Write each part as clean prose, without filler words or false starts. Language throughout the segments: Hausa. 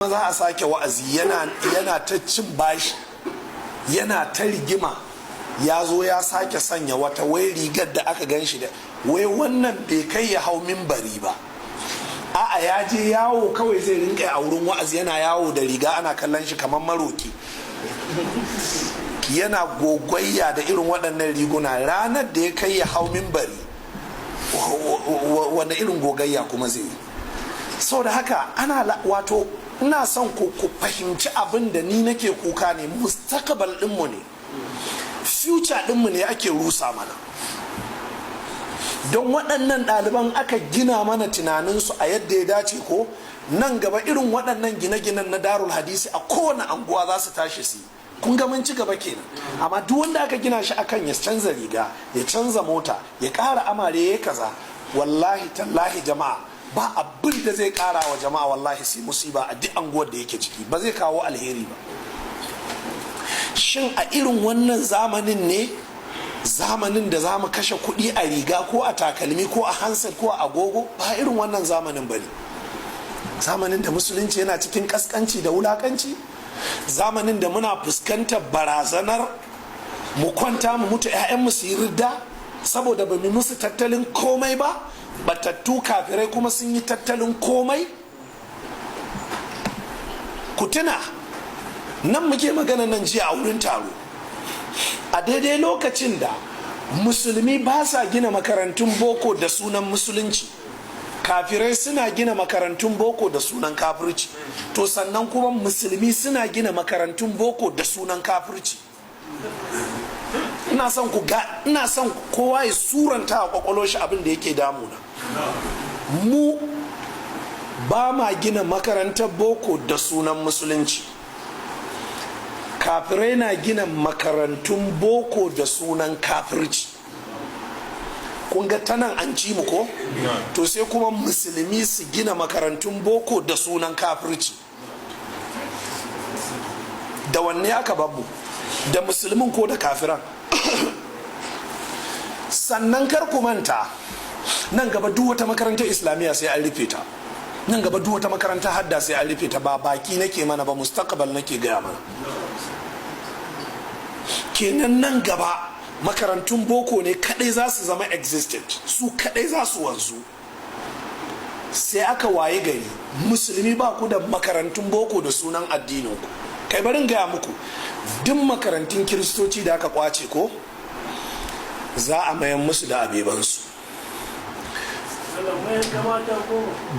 Za a sake wa'azi. Yana ta cin bashi, yana ta rigima. Ya zo ya sake sanya wata wai rigar da aka gan shi da wai wannan bai kai ya hau mimbari ba. A'a, ya je yawo kawai zai rinka a wurin wa'azi, yana yawo da riga ana kallon shi kamar maroki, yana gogayya da irin waɗannan riguna. Ranar da ya kai ya hau mimbari, wanda irin gogayya kuma zai yi? Sau da haka ana, wato ina son ku fahimci abin da ni nake kuka ne. Mustaqbal ɗinmu ne, future ɗinmu ne ake rusa mana. Don waɗannan ɗaliban aka gina mana tunaninsu a yadda ya dace, ko nan gaba irin waɗannan gine-ginen na Darul Hadisi a kowane anguwa za su tashi su. Kun ga mun ci gaba kenan. Amma duk wanda aka gina shi akan ya canza riga, ya canza mota, ya ƙara amare, ya kaza, wallahi tallahi jama'a, ba abin da zai ƙara wa jama'a, wallahi sai musiba a duk anguwar da yake ciki. Ba zai kawo alheri ba. Shin a irin wannan zamanin ne zamanin da za mu kashe kuɗi a riga ko a takalmi ko a handset ko a agogo? Ba irin wannan zamanin ba ne. Zamanin da Musulunci yana cikin kaskanci da wulakanci, zamanin da muna fuskantar barazanar mu kwanta mu mutu 'ya'yanmu su yi ridda saboda ba mu musu tattalin komai ba, batattu kafirai kuma sun yi tattalin komai. Ku tuna nan muke magana nan jiya a wurin taro, a daidai lokacin da Musulmi ba sa gina makarantun boko da sunan Musulunci, kafirai suna gina makarantun boko da sunan kafirci. To sannan kuma Musulmi suna gina makarantun boko da sunan kafirci. Ina son ku ga, ina son kowa ya suranta a kwakwalo shi abin da yake damuna. Mu ba ma gina makarantar boko da sunan Musulunci, kafirai na gina makarantun boko da sunan kafirci. Kun ga tanan an ci mu ko? To sai kuma Musulmi su gina makarantun boko da sunan kafirci. Da wanne aka babu? Da Musulmin ko da kafiran? Sannan kar ku manta, nan gaba duk wata makarantar Islamiyya sai an rufe ta. Nan gaba duk wata makarantar hadda sai an rufe ta. Ba baki nake mana ba, mustaqbal nake gaya mana. Kenan nan gaba makarantun boko ne kadai za su zama existent, su kadai za su wanzu. Sai aka waye gari Musulmi ba ku da makarantun boko da sunan addininku. Kai, barin gaya muku, duk makarantun Kiristoci da aka kwace ko za a mayan musu da abebansu.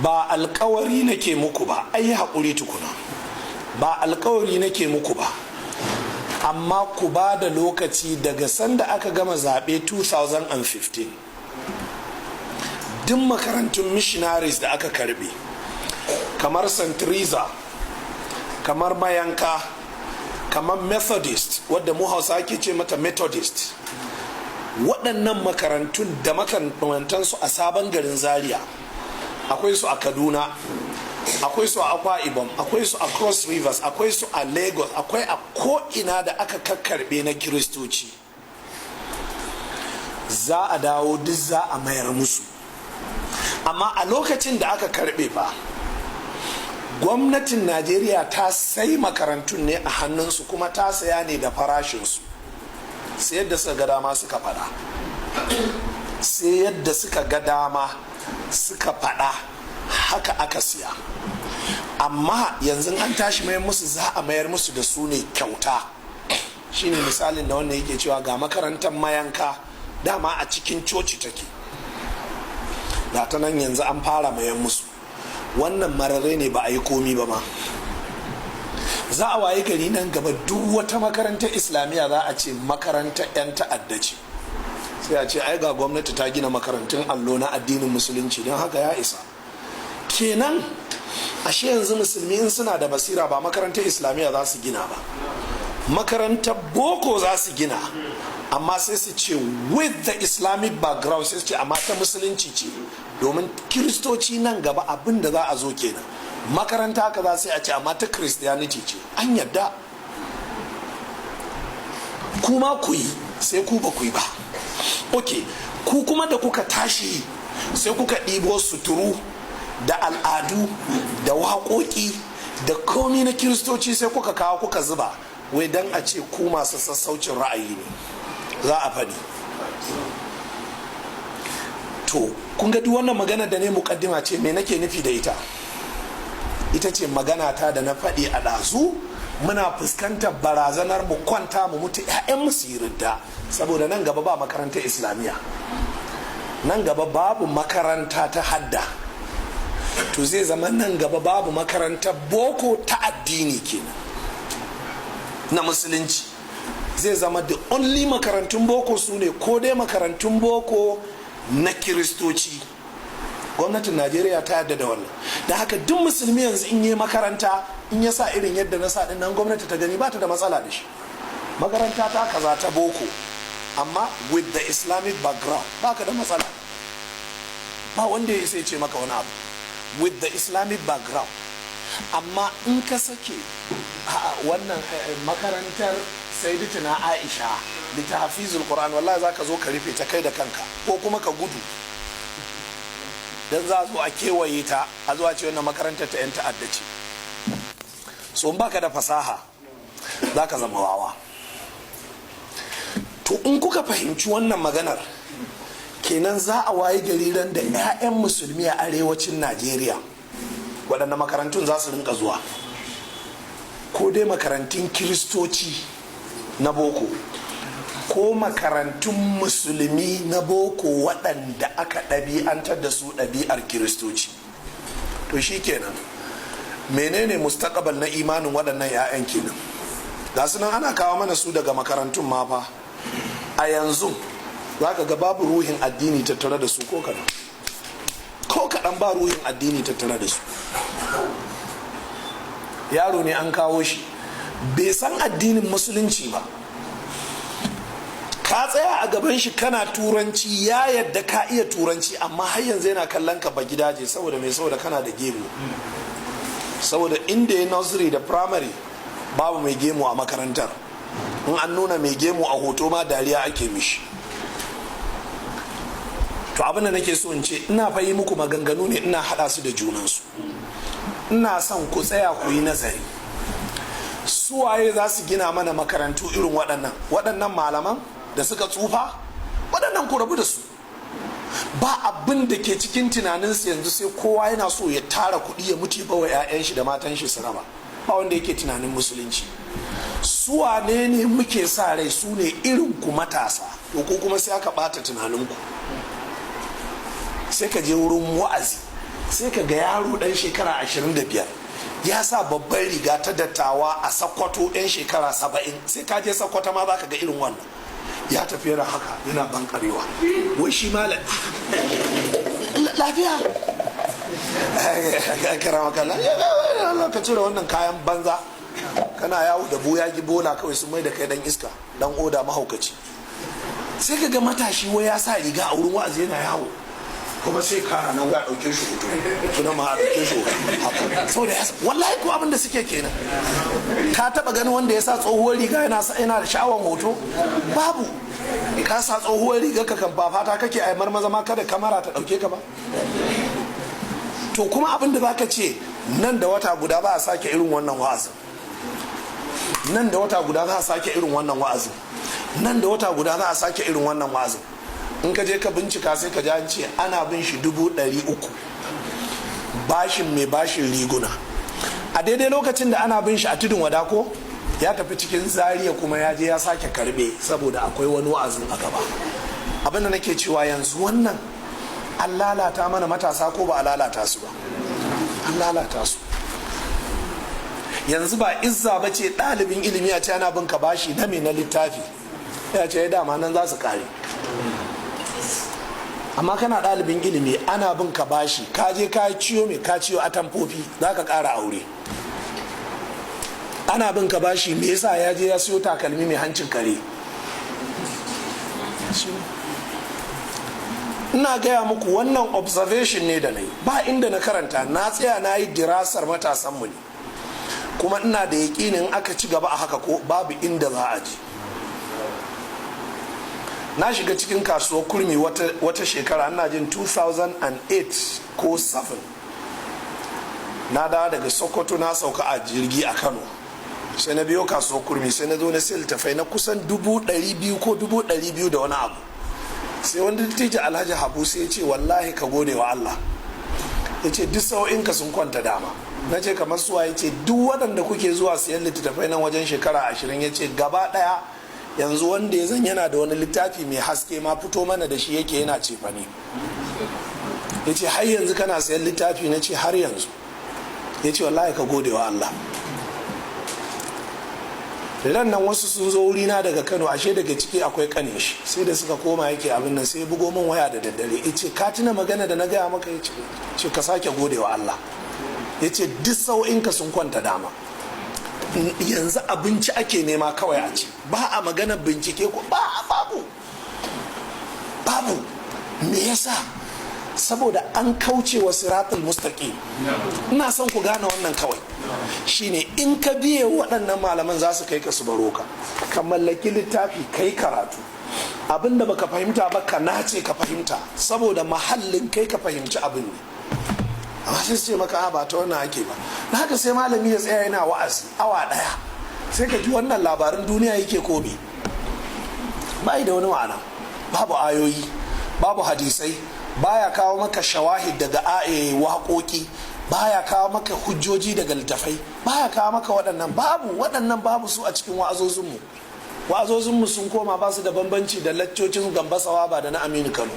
Ba alkawari nake muku ba, ai haƙuri tukuna. Ba alkawari nake muku ba, amma ku ba da lokaci. Daga sanda aka gama zaɓe 2015, duk makarantun missionaries da aka karbe, kamar St. Teresa, kamar Mayanka, kamar Methodist wadda mu Hausa ake ce mata Methodist, waɗannan makarantun da makamantansu a Sabon Garin Zaria, akwai su a Kaduna, akwai su a Akwa Ibom, akwai su a Cross Rivers, akwai su a Lagos, akwai a ko'ina da aka kakkarbe na Kiristoci, za a dawo duk za a mayar musu. Amma a lokacin da aka karbe fa, gwamnatin Najeriya ta sai makarantun ne a hannunsu, kuma ta saya ne da farashinsu, sai yadda suka ga dama suka faɗa, sai yadda suka ga dama suka faɗa, haka aka siya. Amma yanzu an tashi mayar musu, za a mayar musu da su ne kyauta. Shine misalin da wannan yake cewa ga makarantar Mayanka, dama a cikin coci take, ga ta nan yanzu an fara mayan musu. Wannan marare ne, ba a yi komi ba ma. Za a waye gari nan gaba duk wata makarantar Islamiyya za a ce makarantar 'yan ta'adda ce. Sai a ce ai ga gwamnati ta gina makarantun allo na addinin Musulunci, don haka ya isa kenan. Ashe yanzu Musulmi in suna da basira, ba makarantar Islamiyya za su gina ba, makarantar boko za su gina, amma sai su ce with the Islamic background, sai su ce amma ta Musulunci ce. Domin Kiristoci nan gaba abin da za a zo kenan, makaranta haka za sai a ce amma ta Christianity ce, an yadda. Kuma ku yi, sai ku ba ku yi ba. Ok, ku kuma da kuka tashi sai kuka ɗibo suturu da al'adu da waƙoƙi. Da komi na Kiristoci sai kuka kawo kuka zuba, wai dan a ce ku masu sassaucin ra'ayi ne. Za a faɗi. To, kun ga duk wannan magana da ne mukaddima ce. Me nake nufi da ita? Ita ce magana ta da na faɗi a ɗazu: muna fuskantar barazanar mu kwanta mu mutu 'ya'yan mu su yi ridda, saboda nan gaba ba makarantar Islamiyya, nan gaba babu makaranta ta hadda. To, zai zama nan gaba babu makarantar boko ta addini kenan, na Musulunci. Zai zama the only makarantun boko su ne ko dai makarantun boko na Kiristoci. Gwamnatin Najeriya ta yarda da wannan. Da haka duk Musulmi yanzu in yi makaranta, in ya sa irin yadda na sa nan, gwamnati ta gani, ba ta da matsala da shi. Makaranta ta kaza ta boko, amma with the Islamic background, ba ka da matsala, ba wanda ya isa ya ce maka wani abu with the Islamic background. Amma in ka sake wannan makarantar Sayyidatuna Aisha da ta hafizul Qur'an, wallahi za ka zo ka rufe ta kai da kanka, ko kuma ka gudu, dan za a zo a kewaye ta, a zuwa ce wannan makarantar ta 'yan ta'adda ce. So in baka da fasaha, za ka zama wawa. To, in kuka fahimci wannan maganar kenan, za a waye gari ran da 'ya'yan Musulmi a arewacin Najeriya, waɗanda makarantun za su rinka zuwa? Ko dai makarantun Kiristoci na boko, ko makarantun Musulmi na boko waɗanda aka ɗabi'antar da su ɗabi'ar Kiristoci. To shi kenan, menene mustaqbal na imanin waɗannan 'ya'yan kenan? Ga su nan ana kawo mana su daga makarantun ma fa. A yanzu za ka ga babu ruhin addini tattare da su ko kaɗan, ko kaɗan ba ruhin addini tattare da su. Yaro ne an kawo shi, bai san addinin Musulunci ba. Ka tsaya a gaban shi kana Turanci, ya yadda ka iya Turanci, amma har yanzu yana kallon ka ba gidaje. Saboda mai? Saboda kana da gemu. Saboda inda ya nursery da primary, babu mai gemu a makarantar. In an nuna mai gemu a hoto ma, dariya ake mishi. To, abin da nake so in ce, ina fa yi muku maganganu ne, ina hada su da junansu. Ina son ku tsaya ku yi nazari: suwaye za su gina mana makarantu irin waɗannan? Waɗannan malaman da suka tsufa, waɗannan ku rabu da su. Ba abin da ke cikin tunaninsu yanzu sai kowa yana so ya tara kuɗi, ya mutu ba wa 'ya'yan shi da matan shi su raba. Ba wanda yake tunanin Musulunci. Su wane ne muke sa rai? Su ne irin ku matasa. To, ko kuma sai aka bata tunaninku. Sai ka je wurin wa'azi, sai ka ga yaro dan shekara 25 ya sa babban riga ta dattawa a Sakkwato, yan shekara 70. Sai ka je Sakkwato ma za ka ga irin wannan. Ya tafi yana haka, yana bankarewa, wai shi malam. Lafiya? Kira maka, ka cire wannan kayan banza, kana yawo da buyagi bola kawai, sun mai da kai dan iska, dan oda, mahaukaci. Sai ka ga matashi wai ya sa riga a wurin wa'azi yana yawo, kuma sai kara nan ga dauke shi hoto, suna ma a dauke shi hoto haka. Saboda ya wallahi ko abin da suke kenan. Ka taba ganin wanda ya sa tsohuwar riga yana da sha'awan hoto? Babu. Ka sa tsohuwar riga ka kan ba fata kake ai marmaza ma kada kamara ta dauke ka ba. To, kuma abin da zaka ce, nan da wata guda ba a sake irin wannan wa'azin, nan da wata guda za a sake irin wannan wa'azin, nan da wata guda za a sake irin wannan wa'azin. In ka je ka bincika, sai ka ji an ce ana bin shi 300,000 bashin mai bashin riguna. A daidai lokacin da ana bin shi a Tudun Wada, ko ya tafi cikin Zaria kuma ya je ya sake karbe, saboda akwai wani wa'azin a gaba. Abin da nake cewa yanzu, wannan an lalata mana matasa ko ba a lalata su ba? An lalata su. Yanzu ba izza ba ce ɗalibin ilimi a ce ana bin ka bashi na me? Na littafi. Ya ce ya dama nan za su kare. Amma kana ɗalibin ilimi, ana bin ka bashi, ka je ka ciyo mai, ka ciyo atamfofi, za ka ƙara aure. Ana bin ka bashi, me yasa? Ya je ya siyo takalmi mai hancin kare. Ina gaya muku, wannan observation ne da na yi, ba inda na karanta. Na tsaya na yi dirasar matasanmu ne, kuma ina da yaƙinin aka ci gaba a haka ko, babu inda za a ji. Na shiga cikin kasuwar Kurmi wata shekara, ina jin 2008 ko 7. Na dawo daga Sokoto, na sauka a jirgi a Kano, sai na biyo kasuwar Kurmi, sai na zo na sai littafai na kusan 200,000 ko 200,000 da wani abu. Sai wani dattijo, Alhaji Habu, sai ya ce, "Wallahi ka gode wa Allah." Ya ce, "Duk sa'o'inka sun kwanta dama." Na ce, "Kamar suwa?" Ya ce, "Duk waɗanda kuke zuwa siyan littattafai nan wajen shekara 20," ya ce, "gaba ɗaya yanzu wanda ya zan yana da wani littafi mai haske ma, fito mana da shi yake yana cefane." Ya ce, "Har yanzu kana sayan littafi?" Na ce, "Har yanzu." Ya ce, "Wallahi ka gode wa Allah." Ran nan wasu sun zo wurina daga Kano, ashe daga ciki akwai kanin shi. Sai da suka koma yake abin nan, sai bugo min waya da daddare, ya ce, "Ka tuna magana da na gaya maka?" Ya ce, "Ka sake gode wa Allah." Ya ce, "Duk sa'o'inka sun kwanta dama, yanzu abinci ake nema kawai a ci, ba a magana bincike ko ba, babu, babu." Me yasa? Saboda an kauce wa siratul mustaqim. Ina son ku gane wannan kawai shine, in ka biye waɗannan malaman, za su kai ka su baro ka. Ka mallaki littafi, kai karatu, abinda baka fahimta ba ka nace ka fahimta, saboda mahallin kai ka fahimci abin ne. Amma sai su ce maka ba ta wannan ake ba. Na haka sai malami ya tsaya yana wa'azi awa ɗaya, sai ka ji wannan labarin duniya yake komi bai da wani ma'ana, babu ayoyi, babu hadisai, baya kawo maka shawahid daga waƙoƙi, baya kawo maka hujjoji daga littafai, baya kawo maka waɗannan, babu waɗannan, babu su a cikin wa'azozinmu. Wa'azozinmu sun koma ba su da bambanci da laccocin Gambasawa ba da na Aminu Kano,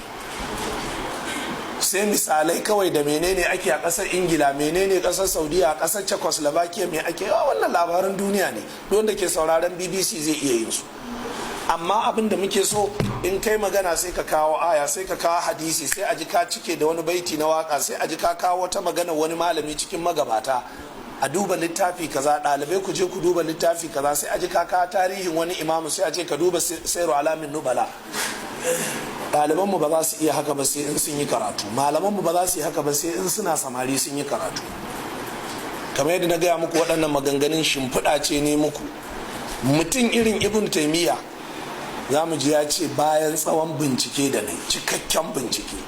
sai misalai kawai da menene ake a ƙasar Ingila, menene ƙasar Saudiya, a ƙasar Czechoslovakia me ake. Wannan labaran duniya ne, wanda ke sauraron BBC zai iya yin su. Amma abin da muke so, in kai magana sai ka kawo aya, sai ka kawo hadisi, sai a ji ka cike da wani baiti na waka, sai a ji ka kawo wata magana wani malami cikin magabata, a duba littafi kaza, ɗalibai ku je ku duba littafi kaza, sai a ji ka kawo tarihin wani imamu, sai a ce ka duba Sairu Alamin Nubala. Ɗalibanmu ba za su iya haka ba sai in sun yi karatu. Malamanmu ba za su yi haka ba sai in suna samari sun yi karatu. Kamar yadda na gaya muku, waɗannan maganganun shimfiɗa ce ne muku. Mutum irin Ibn Taimiyya, za mu ji ya ce, bayan tsawon bincike da ne, cikakken bincike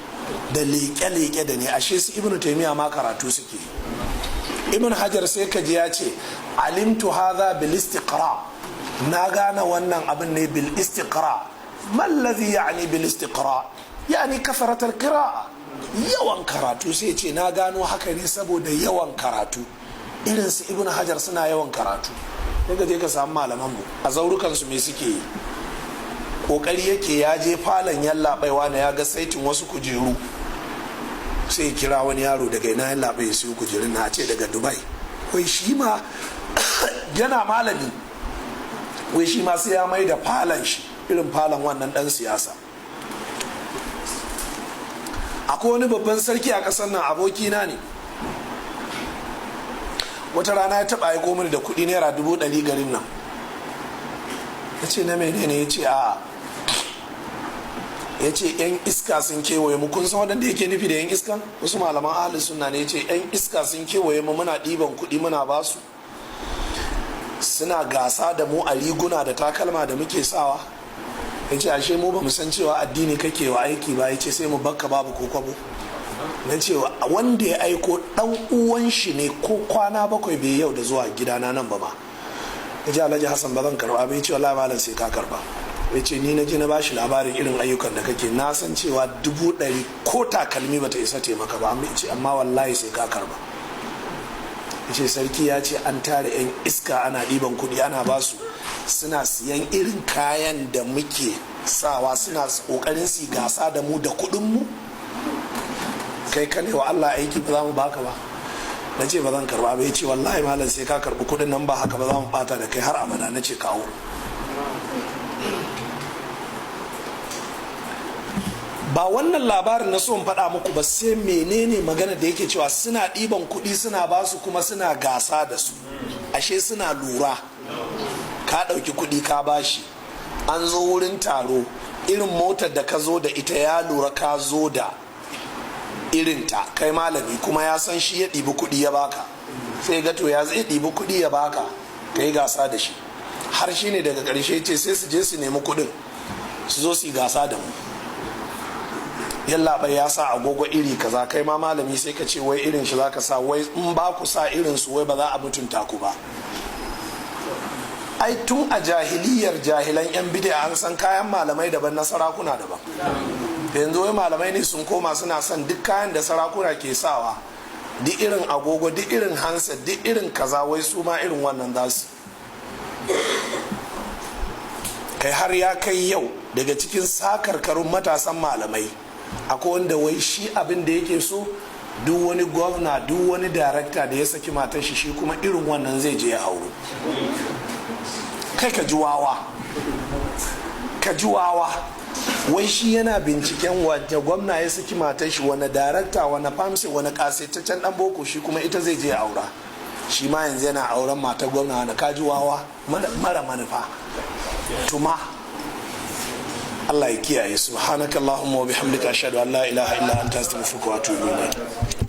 da leƙe-leƙe da ne. Ashe su Ibn Taimiyya ma karatu suke. Ibn Hajar sai ka ji ya ce, "Alimtu hadha bil istiqra", na gane wannan abin ne bil istiqra. Ma alladhi ya'ni bil istiqra? Yani kasarat al qira'a, yawan karatu. Sai ce, "Na gano haka ne saboda yawan karatu." Irin su Ibn Hajar suna yawan karatu. Sai ka je ka samu malaman mu a zaurukan su, me suke yi? Kokari yake ya je falon yallaɓaiwa na, ya ga saitin wasu kujeru, sai kira wani yaro, "Daga ina yallaɓai ya siyo kujerun na?" Ce, "Daga Dubai." Wai shi ma yana malami, wai shi ma sai ya mai da falon shi irin falon wannan dan siyasa. Akwai wani babban sarki a ƙasar nan, abokina ne. Wata rana ya taɓa aiko mini da kuɗi ₦100,000 garin nan. Ya ce, "Na menene?" Ya ce, "A," ya ce, "yan iska sun kewaye mu." Kun san waɗanda yake nufi da yan iska? Wasu malaman ahalin sunna ne. Ya ce, "Yan iska sun kewaye mu, muna ɗiban kuɗi muna basu, suna gasa da mu a riguna da takalma da muke sawa." Ya ce, "Ashe mu ba mu san cewa addini kake wa aiki ba." Ya ce, "Sai mu bakka babu ko kwabo." Na cewa wanda ya aiko dan uwan shi ne, ko kwana 7 bai yau da zuwa gidana nan ba ma. Ya ce, "Alhaji Hassan, ba zan karba ba." Ya ce, "Wallahi malam, sai ka karba." Ya ce, "Ni na je na bashi labarin irin ayyukan da kake, na san cewa 100,000 ko takalmi bata isa taimaka ba." Amma ce, "Amma wallahi sai ka karba." Ya ce, "Sarki ya ce an tare 'yan iska, ana ɗiban kuɗi ana basu, suna siyan irin kayan da muke sawa, suna ƙoƙarin su gasa da mu da kuɗinmu. Kai ka ne wa Allah aiki, ba za mu baka ba?" Na ce, "Ba zan karba ba." Ya ce, "Wallahi malam, sai ka karbi kuɗin nan, ba haka ba za mu bata da kai har abada." Na ce, "Kawo." Ba wannan labarin na so in faɗa muku ba, sai menene magana da yake cewa suna ɗiban kuɗi suna ba su kuma suna gasa da su. Ashe suna lura ka ɗauki kuɗi ka bashi, an zo wurin taro, irin motar da ka zo da ita ya lura ka zo da irinta, kai malami, kuma ya san shi ya ɗibi kuɗi ya baka. Sai ga to ya zai ɗibi kuɗi ya baka ka yi gasa da shi? Har shi ne daga ƙarshe ce sai su je su nemi kuɗin su zo su yi gasa da mu. Yallaɓai ya sa agogo iri kaza, kai ma malami sai ka ce wai irin shi zaka sa, wai in ba ku sa irin su wai ba za a mutunta ku ba. Ai tun a jahiliyar jahilan yan bid'a an san kayan malamai daban, na sarakuna daban. Yanzu wai malamai ne sun koma suna son duk kayan da sarakuna ke sawa, duk irin agogo, duk irin handset, duk irin kaza, wai su ma irin wannan za su kai. Har ya kai yau daga cikin sakarkarun matasan malamai akwai wanda wai shi abin da yake so, duk wani gwamna, duk wani darakta da ya saki matar shi, shi kuma irin wannan zai je ya auro. Kai, ka ji wawa, ka ji wawa. Wai shi yana binciken wajen gwamna ya saki matar shi, wani darakta, wani famsi, wani kasaitaccen dan boko, shi kuma ita zai je ya aura. Shi ma yanzu yana auren matar gwamna. Wani kaji wawa mara manufa tuma. Allah ya kiyaye. Subhanakallahumma wa bihamdika, ashhadu an la ilaha illa anta, astaghfiruka wa atubu ilayk.